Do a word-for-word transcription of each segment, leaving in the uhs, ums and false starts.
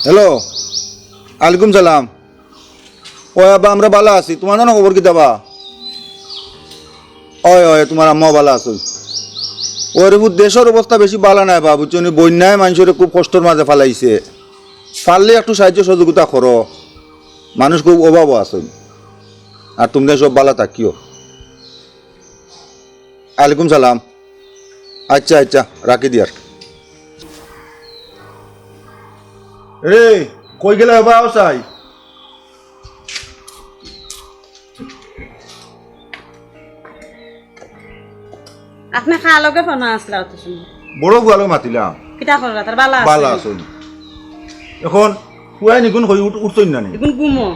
হ্যালো, আলাইকুম সালাম। ওই আব্বা, আমরা বালা আছি, তুমার জানো খবর কিতা বা? ওই ওই, তুমার আম্মাও বালা আছইন। ওরে পুত, দেশর অবস্থা বেশি বালা নায় বা, বুঝছো নি? বন্যায় মানষরে খুব কষ্টর মাঝে ফালাইছে। পারলে একটু সাহায্য সহযোগিতা করো, মানুষ খুব অভাবো আছইন। আর তুমরা সব বালা থাকিও। আলাইকুম সালাম। আচ্ছা আচ্ছা, রাখি দিয়ার। রে, কই গেলে বা? আও চাই। আপনে কার লগে ফোনো আছলা অত সময়? বড় পুয়ারে মাতিলাম। কিতা কররা? তারা বালা আছে? বালা আছইন। এখন পুয়াইন ইগুন কই উঠ-, উঠছইন না নি? ইগুন ঘুমো।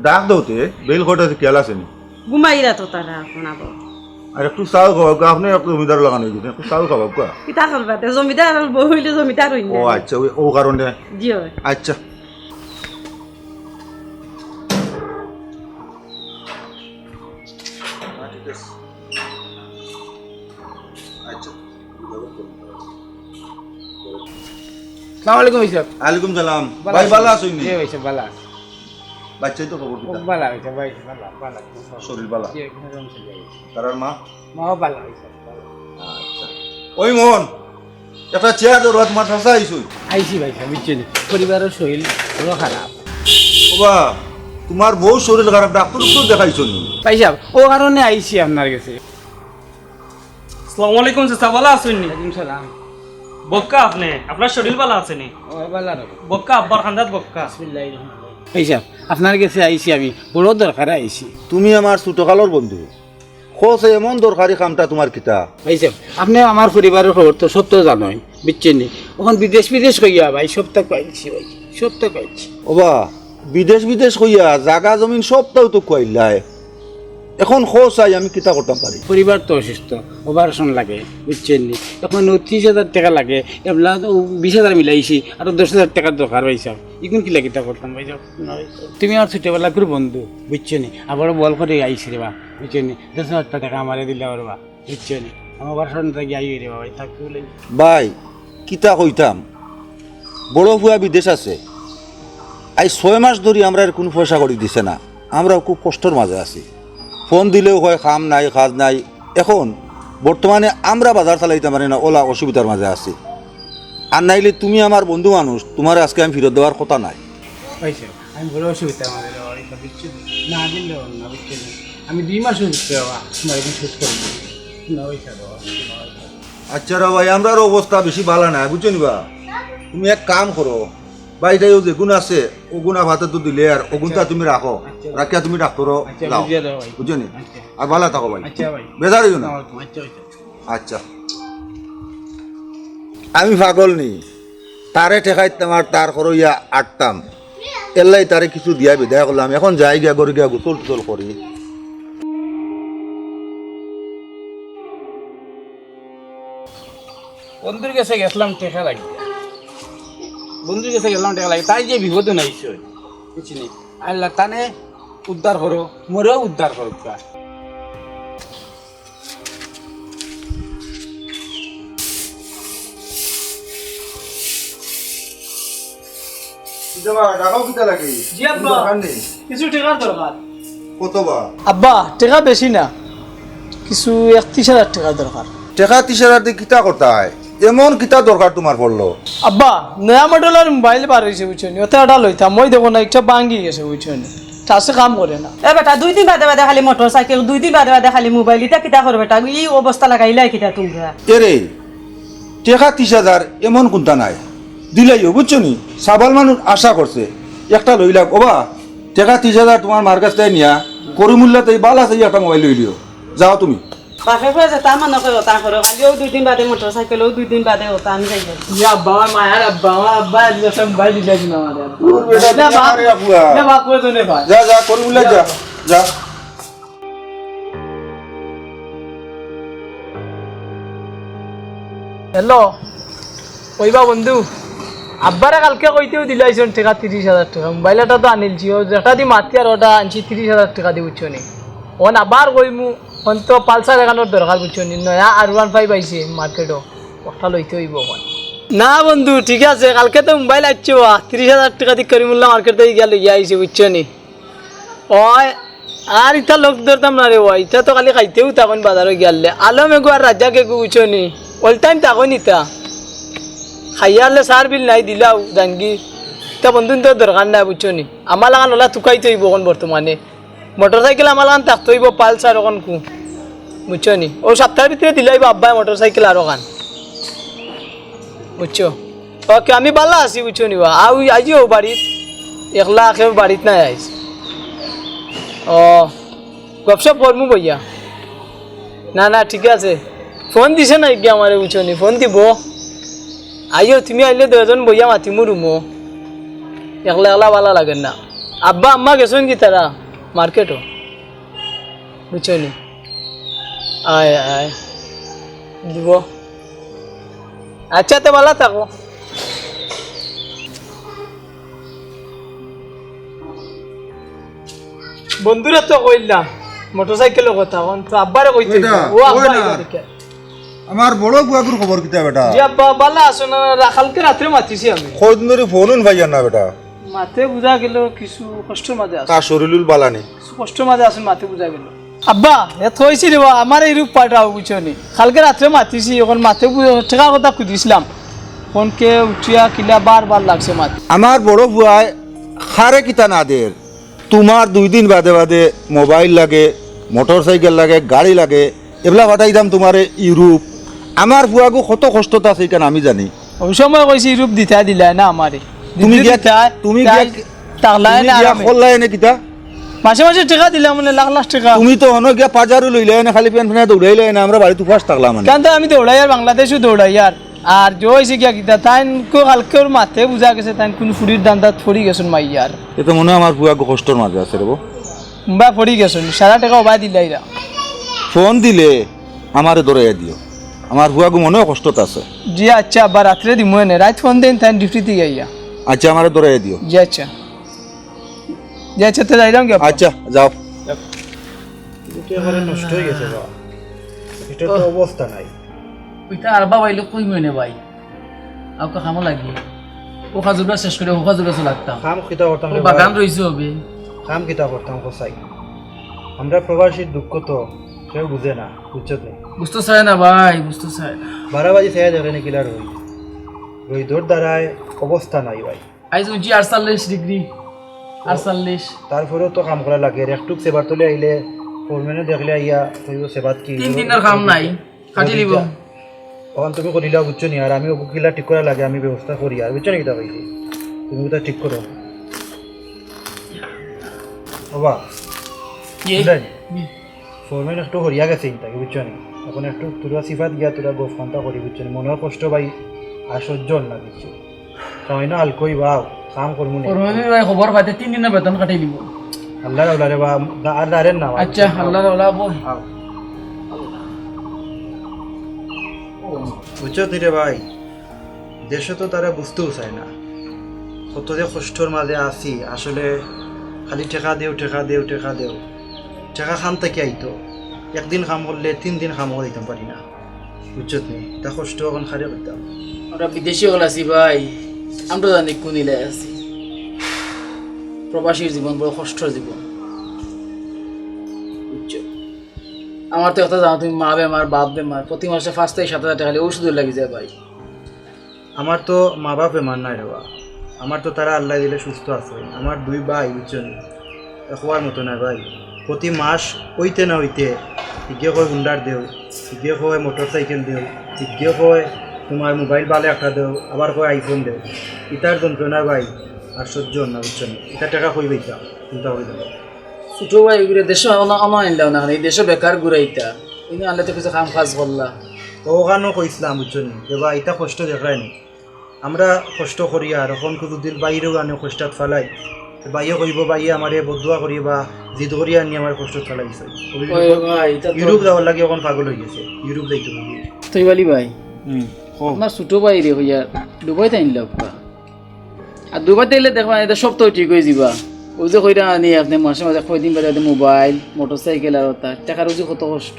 ডাক দেও তে, বেইল কয়টা আছে, খেয়াল আছে নি? ঘুমাইরা তো তারা এখন আবার। আর একটু চাও খাওয়াউক্কা, আপনে একটু জমিদার লাখান অইগেছইন, একটু চাও খাওয়াউক্কা। কিতা করবা তে, জমিদার আর বউ অইলে জমিদার অইন না। ও আচ্ছা, ওই, ও কারণে। জি অয়। আচ্ছা। আচ্ছা। আসসালামু আলাইকুম ভাইসাব। ওয়ালাইকুম সালাম। বালা ভাই, আছইন? বালা আছইন নি? জি ভাইসাব, বালা আছি। বাচ্চাই তো খবর কিতা? বালা ভাইসাব, ভাই, বালা, বালা। শরীর বালা? জি, কোনো সমস্যা নাই। তারার মা? মাও বালা ভাইসাব, বালা। আচ্ছা। ওই মোহন, একটা চেয়ার ধরো, তুমার চাচা আইছইন। আইছি ভাইসাব, বুঝছইন নি? পরিবারর শরীর বড় খারাপ। ওবা, তুমার বউর শরীর খারাপ, ডাক্তর উক্তর দেখাইছো নি? ভাইসাব, ও কারণে আইছি আপনার গেছে। আসসালামু আলাইকুম চাচা, বালা আছইন নি? ওয়ালাইকুম সালাম। বউক্কা আপনে, আপনার শরীর বালা আছে নি? ও, বালা রে। বউক্কা, আব্বার কান্দাত বউক্কা। বিসমিল্লাহির রহমানির রহিম। ভাইসাব, আপনার গেছে আইছি আমি, বড় দরকারে আইছি। তুমি আমার ছোটকালর বন্ধু। কও চাই, এমন দরকারি কামটা তুমার কিতা? ভাইসাব, আপনে আমার পরিবারর খবর তো সব তো জানইন, বুঝছইন নি? অখন বিদেশ বিদেশ কইয়া ভাই, সবতা কইছি ভাই, সবতা কইছি। ওবা, বিদেশ বিদেশ কইয়া জাগা জমিন সবতাউ তো খুয়াইলায়। এখন কও চাই আমি কিতা করতাম পারি? পরিবার তো অসুস্থ, operation লাগে, বুঝছইন নি? এখন ত্রিশ হাজার টেকা লাগে, এবলা তো বিশ হাজার মিলাইছি, আরো দশ হাজার টেকার দরকার ভাইসাব। ইগুন কিলা কিতা করতাম ভাইসাব? না ভাইসাব। তুমি আমার ছোটবেলার বন্ধু, বুঝছো নি? আবারও বল করি আইছি রে বা, বুঝছো নি? দশ হাজার টেকা আমারে দিলে রে বা। বুঝছো নি? আমার বাসন থাকি আইও রে বাবা, থাকতে বলে। ভাই, কিতা কইতাম? বড় পুয়া বিদেশ আছে। আইজ ছয় মাস ধরি আমরারে কুনু পয়সা কড়ি দিছে না। আমরা খুব কষ্টর মাঝে আছি। ফোন দিলেও কয় কাম নাই, কাজ নাই। এখন বর্তমানে আমরা বাজার চালাইতাম পারি না, অলা অসুবিধার মাঝে আছি। আর নাইলে তুমি আমার বন্ধু মানুষ, তুমারে আজকে আমি ফিরত দেওয়ার কথা নায়। ভাইসাব, আমি বড় অসুবিধার মাঝে রে বাবা, ইটা বুঝছো নি? না দিলে অয় না, বুঝছো নি? আমি দুই মাসের ভিতরে বাবা, তুমার এগুন শোধ করি দিমু। না, ওই স্যার, বাবা, না, ওই স্যার। আচ্ছা রে ভাই, আমরার অবস্থা বেশি বালা নায়, বুঝছো নি বা? তুমি এক কাম করো, বাড়িত অউ যেগুন আছে, অগুন আপাতত দিলে আর অগুনতা আচ্ছা। তুমি রাখো, আচ্ছা। রাখিয়া তুমি ডাক্তরো আচ্ছা, যাও, বুঝিয়া দেও ভাই। বুঝছো নি? আচ্ছা। আর বালা থাকো ভাই, আচ্ছা ভাই। বেজার অইও না। আসসালামু আলাইকুম, আচ্ছা, আচ্ছা। আচ্ছা। আমি পাগল নি, তারে ঠেকাইতাম আর তার করইয়া আটতাম। এল্লাই তারে কিছু দিয়া বিদায় করলাম। এখন যাই গিয়া, ঘরো গিয়া গোসল টোসল করি। বন্ধুর গেছে গেছলাম টেকা লাগি। বন্ধুর গেছে গেছলাম টেকা লাগি। তাই যে বিপদ নাইছে, বুঝছইন নি? আল্লাহ তানে উদ্ধার করো, মোরেও উদ্ধার করো। কিতা বা, ডাকো কিতা লাগি? জি আব্বা। দরকার নি? কিছু টেকার দরকার। কত বা? আব্বা, টেকা বেশি না, কিছু একত্রিশ হাজার টেকার দরকার। টেকা ত্রিশ হাজার দি কিতা করতায়? এমন কিতা দরকার তুমার পড়লো? আব্বা, নয়া মডেলর মোবাইল বার অইছে, বুঝছো নি? অটা লইতাম, ওই দেখো না, একটা ভাঙ্গি গেছে, বুঝছো নি? টাচে কাম করে না। এ বেটা, দুই দিন বাদে বাদে খালি মোটরসাইকেল, দুই দিন বাদে বাদে খালি মোবাইল, ইটা কিতা করো বেটা? ই অবস্থা লাগাইলায় কিতা তুমরা? এরে, টেকা ত্রিশ হাজার এমন কুন্তা নায়, দিলাইও, বুঝছো নি? সাবাল মানুষ আশা করছে, একটা লইলাউক। ওবা, টেকা ত্রিশ হাজার তুমার মার গেছ থাকি নিয়া করিমুল্লাত বালা চাই একটা মোবাইল লইলিও। যাও তুমি। বাপে কয় যে তা মনে করে অতা করো, খালি অউ দুই দিন বাদে মোটরসাইকেল, অউ দুই দিন বাদে অতা আমি যাই আর। ইয়া আব্বা, আমার মায়ার আব্বা, আমার আব্বা আজ একটা মোবাইল দিলাইছইন আমারে। দূর বেটা, না, বাপ, আরে আব্বা। না, বাপ, প্রয়োজনে ভাই। যা, যা, করিমুল্লাত যা, যা। হ্যালো, ওইবা বন্ধু, আব্বারে কালকে কইতেউ দিলাইছইন টেকা ত্রিশ হাজার টেকা, মোবাইল অটা তো আনিলছি, অউ যেটা দি মাতিয়ার অটা আনছি ত্রিশ হাজার টেকা দি, বুঝছো নি? অখন আবার কইমু, অখন তো Pulsar এখানোর দরকার, বুঝছো নি? নয়া R one five আইছে মার্কেটো, অটা লইতে অইবো অখন। না বন্ধু, ঠিক আছে, কালকে তো মোবাইল আইছে ওয়া, ত্রিশ হাজার টেকা দি করিমুল্লাহ মার্কেট থাকি গিয়া লইয়া আইছে, বুঝছো নি? ওই, আর ইতা লগ ধরতাম না রে ওয়া, ইতা তো খালি খাইতেউ থাকইন বাজারো গিয়ালে। আলম এগু আর রাজ্জাক এগু, বুঝছো নি? All time থাকইন ইতা। খাইয়ালে সার বিল নাই দিলাউ, জানগি। ইতা বন্ধু তো দরকার নাই, বুঝছো নি? আমার লাখান ওলা তুকাইতে অইবো অখন বর্তমানে। মোটরসাইকেল আমার লাখান থাকতে অইবো, পালসার অখন কু, বুঝছো নি? অউ সাপ্তার ভিতরে দিলাইবো আব্বায় মোটরসাইকেল আরোখান, বুঝছো? ওকে, আমি বালা আছি, বুঝছো নি বা? আউ, আইও বাড়িত, একলা কেউ বাড়িত নাই আইজ। ও, গপসপ করমু বইয়া। না, না, ঠিক আছে। ফোন দিছে না কি আমারে, বুঝছো নি? ফোন দিবো। আইও, তুমি আইলে দুইজন বইয়া মাতিমু রুমো। একলা একলা বালা লাগের না। আব্বা আম্মা গেছইন কিতারা মার্কেটো, বুঝছো নি? আয়, আয়। দিবো। আচ্ছা, তে বালা থাকো। বন্ধুরে তো কইলাম মোটরসাইকেলর কথা, অখন তো আব্বারে কইতে অইবো। ও আব্বা না। আইবা দেখে। আমার বড় ফুয়াগুর খবর কিতা বেটা? জি আব্বা, বালা আছো না? রা-, কালকে রাত্রে মাতিছি আমি। কয়দিন ধরি ফোনও পাইয়ার না বেটা। মাতে বুঝা গেল কিছু কষ্টর মাঝে আছে। তার শরীরুল বালা নি? কিছু কষ্টর মাঝে আছে, মাতে বুঝা গেল। আব্বা, এত অইছে রে বা, আমার এই রূপ পাল্টাও, বুঝছো নি? কালকে রাত্রে মাতিছি, অখন মাতে বুঝা, টেকা কথা খুঁজিছিলাম। ফোনকে উঠিয়া কিলা বারবার লাগছে মাত। আমার বড় ফুয়ায় খারে কিতা না দের। তুমার দুই দিন বাদে বাদে মোবাইল লাগে, মোটরসাইকেল লাগে, গাড়ি লাগে, এবলা পাঠাইতাম তুমারে ইউরোপ। আমার ফুয়াগু কত কষ্টত আছে, ইখান আমি জানি। অউ সময় কইছি ইউরোপ দিতায় দিলায় না আমারে। তুমি দিতে গিয়া, দিতায়, তুমি গিয়া, তাই তাকলায় তুমি না গিয়া আরামে। করলায় এনে কিতা? মাসে মাসে টেকা দিলাম মানে লাখ লাখ টেকা। তুমি তো হনো গিয়া পাজারও লইলায় না, খালি প্যান ফেনা দৌড়াইলায় না, আমরা বাড়িত উপাস থাকলাম মানে। কেন তো আমি দৌড়াই আর বাংলাদেশও দৌড়াই আর। আর যে অইছে গিয়া কিতা, তাইন কো কালকের মাতে বুঝা গেছে, তাইন কুনু ফুড়ির ধান্দাত পড়ি গেছইন মাইয়ার। এ তো মনে হয় আমার ফুয়াগু কষ্টর মাঝে আছে রে বো। বা পড়ি গেছইন, সারা টেকা ওবায় দিলাইরা। ফোন দিলে আমারে ধরাইয়া দিও, আমার ফুয়াগু মনে হয় কষ্টত আছে। জি আচ্ছা, আব্বা রাত্রে দিমু এনে, রাইত ফোন দেইন, তাইন ডিউটি থাকি আইয়া। আচ্ছা, আমারে ধরাইয়া দিও। জি আচ্ছা, জি আচ্ছা, তে যাইরাম গি আব্বা? আচ্ছা, যাও। ইটা একেবারে নষ্ট অই গেছে বা। ইটার তো অবস্থা নাই। ইটা আর বাবাইলে কই মনে ভাই? আউক্কা কামো লাগি। অউ কাজগুলা শেষ করি, অউ কাজগুলা লাগতাম। কাম কিতা করতাম রে ভাই? বাগান রইছে অবে। কাম কিতা করতাম কছাই? আমরা প্রবাসীর দুঃখ তো কেউ বুঝে না, বুঝছত নি? বুঝতো চায় না ভাই, বুঝতো চায় না। বারো বাজি চাইয়া দেখলে নি কিলা রইদ। রইদর দ্বারায় অবস্থা নাই ভাই। আইজ হুনছি আটচল্লিশ ডিগ্রি, আটচল্লিশ। তারপরেও তো কাম করা লাগে। একটুক সেবার তলে আইলে ফোরম্যানে দেখলে আইয়া কইবো, "সেবাত কি?" তিন দিনর কাম নাই, কাটি লিবো। অখন তুমি করিলাও, বুঝছো নি? আর আমি অগু কিলা ঠিক করা লাগে, আমি ব্যবস্থা করি। আর বুঝছো নি কিতা কইছি? তুমি ওটা ঠিক করো। বাবা, জি। বুঝলেন? জি। ফোরম্যান একটু হরিয়া গেছে ইনতাকে, বুঝছো নি? অখন একটু তুরা সিফাত গিয়া তুরা গফ খান্তা করি, বুঝছো নি? মনর কষ্ট ভাই আর সহ্য অর না, বুঝছো? সামান্য হালকা অইবাও, কাম করমু নি। ফোরম্যান ভাই খবর পাইতে তিন দিনর বেতন কাটি লিবো। আল্লাহ রাউলা রে বা, দা-, আর দাঁড়েন না, আচ্ছা, আল্লাহ রাউলা বল। আও। বুঝছো নি রে ভাই? দেশো তো তারা বুঝতেও চায় না, কত যে কষ্টর মাঝে আছি। আসলে খালি টেকা দেও, টেকা দেও, টেকা দেও। টেকা খান থাকি আইতো? একদিন কাম করলে তিন দিন কামো যাইতাম পারি না, বুঝছত নি? তা কষ্ট অখন কারে কইতাম। আমরা বিদেশি অকল আছি ভাই, আমরা জানি কুন ইলায় আছি। প্রবাসীর জীবন বড় কষ্টর জীবন, বুঝছো? আমার তো একটা জানো তুমি, মা বেমার, বাপ বেমার, প্রতি মাসে পাঁচ থাকি সাত হাজার টেকা খালি ঔষধ লাগি যায় ভাই। আমার তো মা বাপ বেমার নাই রে বা, আমার তো তারা আল্লায় দিলে সুস্থ আছে। আমার দুই ভাই, বুঝছো নি, কওয়ার মতো নায় ভাই। প্রতি মাস অইতে না অইতে হিগে কয় হুন্ডার দেও, হিগে কয় মোটরসাইকেল দেও, হিগে কয় তুমার মোবাইল ভালা একটা দেও, আবার কয় iPhone দেও। ইতার যন্ত্রণা ভাই আর সহ্য অর না, বুঝছো নি? ইতা টেকা কই পাইতাম, চিন্তা করি দেখো। ছোট ভাই, ওগুলো দেশো আনা, আনা আনলাও না, এই দেশো বেকার ঘুরাইতা। ইনো আনলে তো কিছু কাম কাজ করলা। তো অখানও কইছলাম, বুঝছো নি? যে বা, ইতা কষ্ট দেখরায় নি। আমরা কষ্ট করি আর অখন কুনু দিন বাইরেও আনে কষ্টত ফালাই। তো বাইয়ে কইবো, বাইয়ে আমারে বদদোয়া করি বা জিদ করি আনি আমার কষ্টত ফালাই দিছে। ওই ভাই, ইতা তো ইউরোপ যাওয়ার লাগি অখন পাগল অই গেছে। ইউরোপ যাইতো বুঝি। তো ইবালি ভাই, হুম, কও। আপনার ছোট ভাইরে কইয়া দুবাইত আনলাউক্কা। আর দুবাইত আইলে দেখবা, ইতা সব তো ঠিক অই যিবা। অউ যে কইরা আনি আপনে মাসে মাসে কয়দিন বাদে বাদে মোবাইল, মোটরসাইকেল আর অতা। টেকা রুজি কত কষ্ট।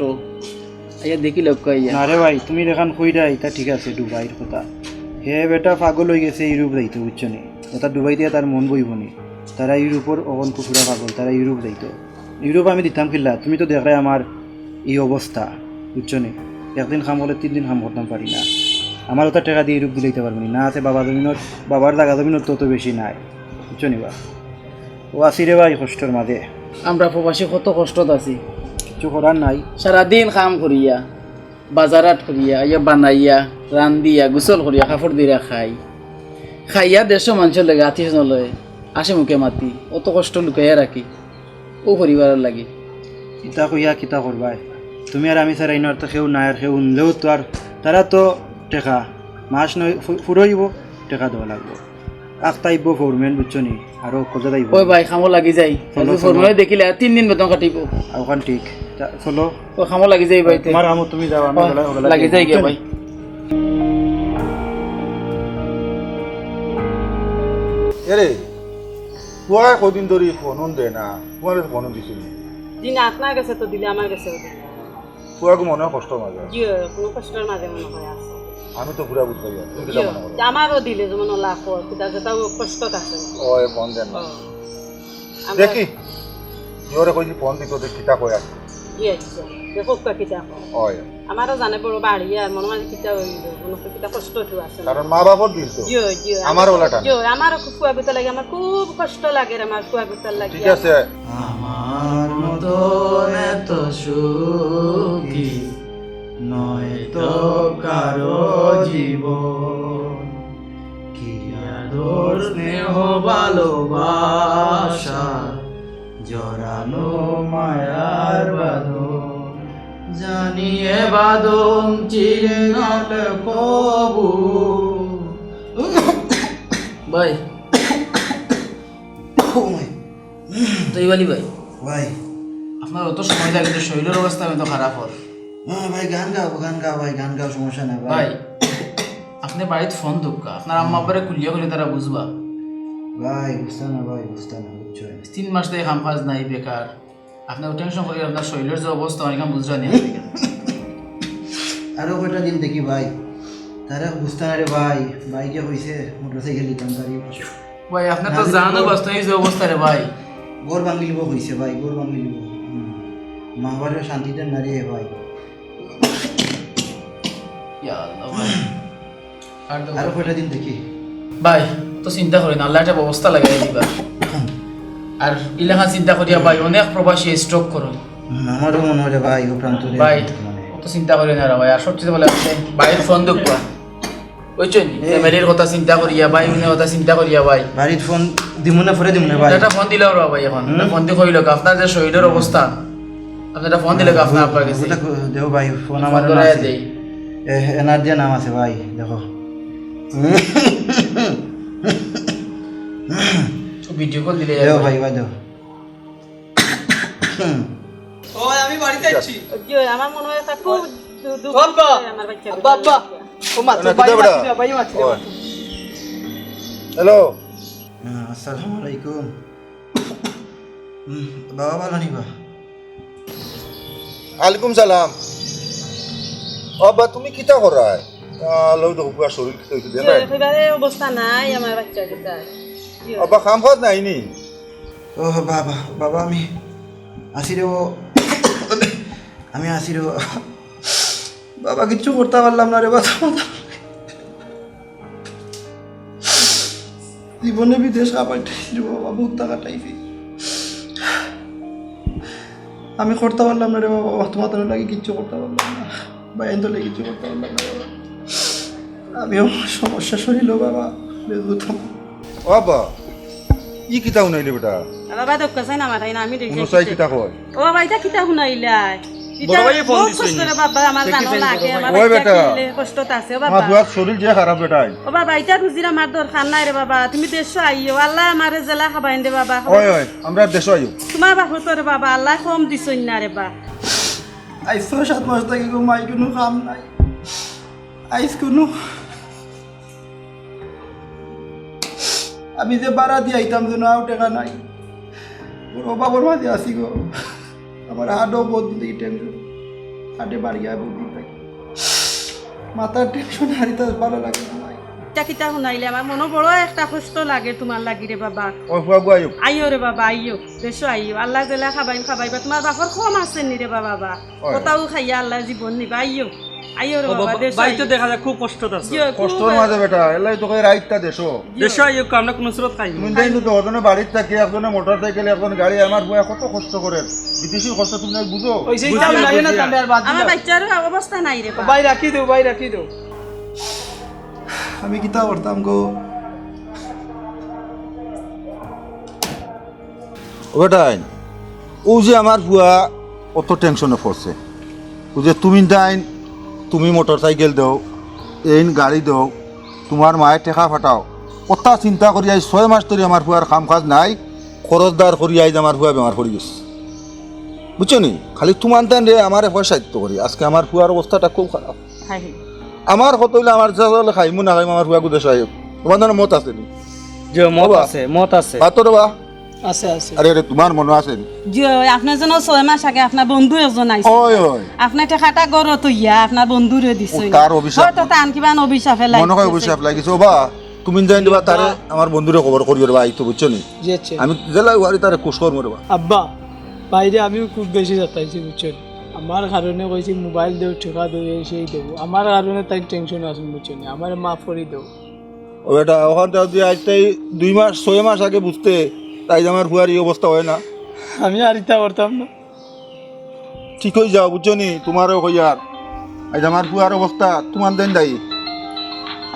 আইয়া দেখিলাউক্কা আইয়া। না রে ভাই, তুমি যেখান কইরায়, ইতা ঠিক আছে, দুবাইর কথা। হে বেটা পাগল অইগেছে, ইউরোপ যাইতো, বুঝছো নি? অতা দুবাইত তার মন বইবো নি। তারা ইউরোপর অখন কুকুরা পাগল, তারা ইউরোপ যাইতো। ইউরোপ আমি দিতাম কিলা? তুমি তো দেখরায় আমার ই অবস্থা, বুঝছো নি? একদিন কাম করলে তিন দিন কাম করতাম পারি না। আমার অতা টেকা দি ইউরোপ দিলাইতাম পারবো নি। না আছে বাবা জমিনর, বাবার জাগা জমিনর তো অত বেশি নাই, বুঝছো নি বা? ও আছি রে ভাই কষ্টর মাঝে। আমরা প্রবাসী কত কষ্টত আছি। কিচ্ছু করার নাই। সারাদিন কাম করিয়া, বাজার হাট করিয়া, আইয়া বানাইয়া, রান্দিয়া, গোসল করিয়া, কাপড় দিয়া খাই। খাইয়া দেড়শো মানষর লগে, আত্মীয় স্বজনর লগে, হাসি মুখে মাতি, অত কষ্ট লুকাইয়া রাখি, অউ পরিবারর লাগি। ইতা কইয়া কিতা করবায়? তুমি আর আমি ছাড়া ইনো আর তো কেউ নাই, আর কেউ হুনলেও তো আর, তারা তো টেকা, মাস নয় ফু-, ফুরইবো, টেকা দেওয়া লাগবো। আখতা আইবো ফোরম্যান, বুঝছো নি? আরো কত যাইবো? ওই ভাই, কামো লাগি যাই। চলো, যদি চলো। ফোরম্যানে দেখিলে তিন দিন বেতন কাটিবো। অখান ঠিক। তা, চলো। ও কামো লাগি যাই ভাই, তে। তোমার কামো তুমি যাও, আমি ও, বেলা, বেলা লাগি যাই। যাই গিয়া ভাই। এরে, পুয়ায় কদিন ধরি ফোন অন দেয় না, তোমার ফোন অন দিছিল নি? জি না, আপনার গেছে তো দিলে, আমার গেছেও দিলে। পুয়াগু মনে হয় কষ্টর মাঝে। জি, কোনো কষ্টর মাঝে মনে হয় আছে। আমি তো পুরা বুঝ পাই, তুমি কিতা জি, মনে করো? আমারও দিলে যেমন ওলা কর, কিতা যেটা ও কষ্টত আছে। ও, এ ফোন দেন না। ও। আমরা দেখি, জোরে কইছি ফোন দিত, দেখ কিতা কয় আর। জি, আচ্ছা। দেখো কা কিতা কয়। ওই। আমারও জানে বড় বাড়ি আর মনে হয় কিতা হইল, মনে হয় কিতা কষ্ট তো আছে। কারণ মা বাবার দিল তো। জি, জি। আমার ওলাটা না। জি, আমারও খুব পুয়াগুতার লাগি, আমার খুব কষ্ট লাগে রে, আমার পুয়াগুতার লাগি। ঠিক আছে। আমার মতন এত সুখী নয় তো কারো জীবন। কি আদর স্নেহ ভালোবাসা, জড়ানো মায়ার বাঁধন। জানিয়ে বাঁধন চিরকাল কবু। ভাই। ও ভাই। তো ইবালি ভাই। ভাই। আপনার অত সময় লাগে তো শরীরের অবস্থা আমি তো খারাপ অর। হ্যাঁ ভাই, গান গাও, গান গাও ভাই, গান গাও, সমস্যা নাই ভাই। ভাই, আপনে বাড়িত ফোন দুক্কা, আপনার আম্মা আব্বারে খুলিয়া খুলিয়া তারা বুঝবা। ভাই, বুঝতা না ভাই, বুঝতা না, বুঝছো? তিন মাস থাকি কাম কাজ নাই, বেকার। আপনে টেনশন করি আপনার শরীরের যে অবস্থা, অনেক বুঝরা নি। আরো কয়টা দিন দেখি ভাই, তারা বুঝতা না রে ভাই। ভাইকে কইছে মোটরসাইকেল দিতাম, গাড়ি। ভাই, আপনার তো না, জানো না। বাস্তবে এই যে অবস্থা রে ভাই। ঘর ভাঙিলিব কইছে ভাই, ঘর ভাঙিলিব। হুম। মা বাবারে শান্তি দেন না রে ভাই। ইয়া আল্লাহ ভাই। আর তো আরো কয়টা দিন দেখি। ভাই, তো চিন্তা করি না, আল্লাহ একটা ব্যবস্থা লাগাই দিবা। আর ইলাখান চিন্তা করিয়া ভাই, অনেক প্রবাসী স্ট্রোক করো। হুম, আমারও মনে হয় রে ভাই, ও প্রান্ত রে ভাই, মানে। অত চিন্তা করি না রে ভাই, আর সবচেয়ে বলে আপনি ভাইয়ের ফোন দুক্কা। বুঝছেন নি? এ। ফ্যামিলির কথা চিন্তা করিয়া, ভাই বোনের কথা চিন্তা করিয়া, ভাই। বাড়িত ফোন দিমু না, পরে দিমু না, ভাই। একটা ফোন দিলাও রে ভাই এখন। হুম? ফোন দি কইলো, আপনার যে শরীরের অবস্থা, আপনি একটা ফোন দিলে, আপনার আব্বার গেছে। ওটা কো-, দেও ভাই, ফোন ফোন আমার ধরে আছে। দেই। এ, এনার যে নাম আছে ভাই, দেখো। তো ভিডিও কল দিলে দেও ভাই, ভাই, দেও। ও ভাই, আমি বাড়িতে আছি। ওই যে আমার মনে হয় একটা খুব দু-, দুঃখ চল বা। করে আমার বাচ্চা আব্বা, আব্বা। ও মা, না, তো ভাই কিতা বেটা? মারছি না, ভাই মারছি না। ওই। হ্যালো। হ্যাঁ, আসসালামু আলাইকুম। হুম, বাবা ভালো নি বা? আলাইকুম সালাম। ও আব্বা, তুমি কিতা করায়? আহ, লও দেখো, পুরা শরীর কিতা হইছে, দেখো। শরীর একেবারে অবস্থা নাই আমার বাচ্চা কিতা। কি হয়? আব্বা, কাম কাজ নাই নি? ও বাবা, বাবা, আমি আছি রে ও। আমি আছি রে ও। বাবা, কিচ্ছু করতে পারলাম না রে বাবা। জীবনে বিদেশ কাটাইছি রে বাবা, বহুত টাকা কাটাইছি। আমি করতে পারলাম না রে বাবা, তোমার লাগি কিচ্ছু করতে পারলাম না, ভাই, এত লাগি কিচ্ছু করতে পারলাম না বাবা। আমিও সমস্যা শরীরও বাবা, বেশ বুঝতাম। ও বাবা, ই কিতা হুনাইলে বেটা? বাবা, বাবা, দুঃখ চাই না, মাথায় না, আমি দেখি হুনো চাই কিতা। কিতা কয়? ও বাবা, ইটা কিতা হুনাইলাই? ইটা বড় ভাইয়ে ফোন বহুত দিছে কষ্ট নি? রে বাবা, আমার দেখি জানো ফোন লাগে, করো। আমার ওই বাচ্চা বেটা। কিনলে কষ্টত আছে, ও বাবা। আমার পুয়ার শরীর যে খারাপ বেটাই। ও বাবা, ইটা রুজির আমার দরকার নাই রে বাবা, তুমি দেশো আইও, আল্লাহ আমারে জেলা খাবাইন দে বাবা। ওই, ওই, আমরা দেশো আইও। তোমার বাপর তো রে বাবা, আল্লাহ কম দিছইন না রে বা। আইজ ছয় সাত মাস থাকি গো মাই কুনু কাম নাই। আইজ কুনু আমি যে ভাড়া দিয়া আইতাম যে নাও টেকা নাই। বড় অভাবর মাঝে আছি গো। আমার হার্টও বহুত দিন থাকি টেনশন। হার্টে বাড়িয়া বহুত দিন থাকি। মাথার টেনশন হারিতে ভালো লাগে না ভাই। ইতা কিতা হুনাইলে? আমার মনো বড় একটা কষ্ট লাগে তুমার লাগি রে বাবা। ও ফুয়াগু আইও। আইও রে বাবা, আইও। দেশো আইও। আল্লায় যেলা খাবাইন খাবাইবা। তুমার বাপর কম আছে নি রে বাবা? বাবা, অয়। কতউ খাইয়া আল্লায় জীবন নিবা। আইও, আইও রে ও বাবা, বাবা, দেশো ভাই তো আইও। দেখা যায় খুব কষ্টত আছে। জিও, খুব কষ্টর মাঝে বেটা, এলাই তো কই রাইতটা দেশো। দেশো আইও, আমরা কুনু সুরত খাইমু। তুমি তাইন তো দুইজনে বাড়িত থাকি, একজনে মোটর সাইকেল, একজনে গাড়ি, আমার ফুয়ায় কত কষ্ট করে। বিদেশির কষ্ট তুমি নাই বুঝো? ওই সেই দাম লাগে না, তাহলে আর বাদ আমার দিলাম। বাচ্চারও অবস্থা নাই রে বাবা। ভাই রাখি দেও, ভাই রাখি দেও। আমি কিতা করতাম গো? ও বেটাইন, অউ যে আমার ফুয়া অত টেনশনে পড়ছে, অউ যে তুমি তাইন, তুমি মোটর সাইকেল দেও, এইন গাড়ি দেও, তুমার মায়ে টেকা পাঠাও, অতা চিন্তা করি আইজ ছয় মাস ধরি আমার ফুয়ার কাম কাজ নাই, খরচদার করি আইজ আমার ফুয়া বেমার পড়ি গেছে, বুঝছো নি? খালি তুমার তাইন রে আমারে পয়সা দিত করি, আজকে আমার ফুয়ার অবস্থাটা খুব খারাপ। হায় হায়। আমার কত অইলে আমার ইচ্ছা অইলে খাইমু না খাইমু, আমার ফুয়াগু দেশো আইও। তুমার তাইন মত আছে নি? জি, মত বাবা। আছে, মত আছে। বাতো রে বা? আছে, আছে। আরে, আরে, তুমার মনো আছে নি? জি, অয়, আপনার জন্য ছয় মাস আগে আপনার বন্ধু একজন আইছে। অয়, অয়। আপনি টেকাটা গরত অইয়া আপনার বন্ধুরে দিছে। ও, তার অভিশাপ। হয়তো তান কিবা অভিশাপ এলাই মনো অয় অভিশাপ লাগিছে। ও বা, তুমি জানি দিবা তারে, আমার বন্ধুরে খবর করিও রে বা, আইতো, বুঝছো নি? জি, আচ্ছা। আমি যেলা ওয়ারি তারে খুশ করমু রে বা। আব্বা, বাইরে আমিও খুব বেশি যাতাইছি, বুঝছো নি? আমার কারণে কইছি মোবাইল দেও, টেকা দেও, এই সেই দেও। আমার কারণে তাই টেনশনে আছইন, বুঝছো নি? আমারে মাফ করি দেও। ও বেটা, অখান তাও যে আইজ তাই দুই মাস, ছয় মাস আগে বুঝতে, তাইজ আমার ফুয়ার ই অবস্থা অয় না। আমি আর ইতা করতাম না। ঠিক অই যাও, বুঝছো নি? তুমারেও কইয়ার। আইজ আমার ফুয়ার অবস্থা তুমার তাইন দায়ী,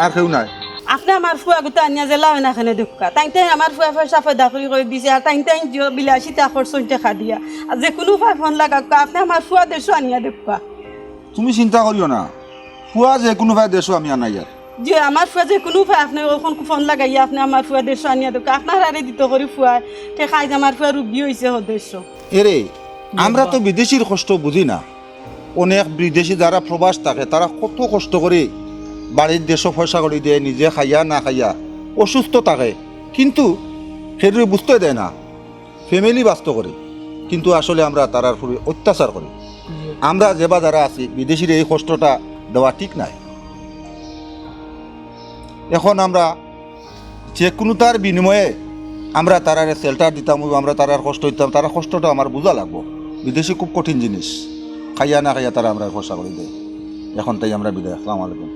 আর কেউ নাই। আপনি আমার ফুয়াগুতা আনিয়া যেলা অয় না কেনে দেউক্কা। তাইন তাইন আমার ফুয়া পয়সা পয়দা করি কই দিছে, আর তাইন তাইন জিও বিলাসিতা করছইন টেকা দিয়া। আর যেকুনু উপায় ফোন লাগাউক্কা, আপনি আমার ফুয়া দেশো আনিয়া দেউক্কা। তুমি চিন্তা করিও না, ফুয়া যেকুনু উপায় দেশো আমি আনাইয়ার। জি, আমার ফুয়া যেকুনু উপায় আপনি অখন ফোন লাগাইয়া আপনি আমার ফুয়া দেশো আনিয়া দেউক্কা। আপনার আরে দিত করি ফুয়া, টেকা আইজ আমার ফুয়া রুগী অইছে হ দেশো। এরে, আমরা তো বিদেশির কষ্ট বুঝি না। অনেক বিদেশি যারা প্রবাস থাকে, তারা কত কষ্ট করি বাড়ির দেশো পয়সা করি দেয়, নিজে খাইয়া না খাইয়া অসুস্থ থাকে, কিন্তু হেরে বুঝতে দেয় না, ফ্যামিলি বাস্ত করি, কিন্তু আসলে আমরা তারার উপরে অত্যাচার করি। আমরা যেবা যারা আছি, বিদেশিরে এই কষ্টটা দেওয়া ঠিক নায়। এখন আমরা যেকুনুতার বিনিময়ে আমরা তারারে শেল্টার দিতাম, আমরা তারার কষ্ট দিতাম, তারার কষ্টটা আমার বুঝা লাগবো। বিদেশি খুব কঠিন জিনিস, খাইয়া না খাইয়া তারা আমরারে পয়সা করি দেয়। এখন তাই আমরা বিদায়, আসসালামু আলাইকুম।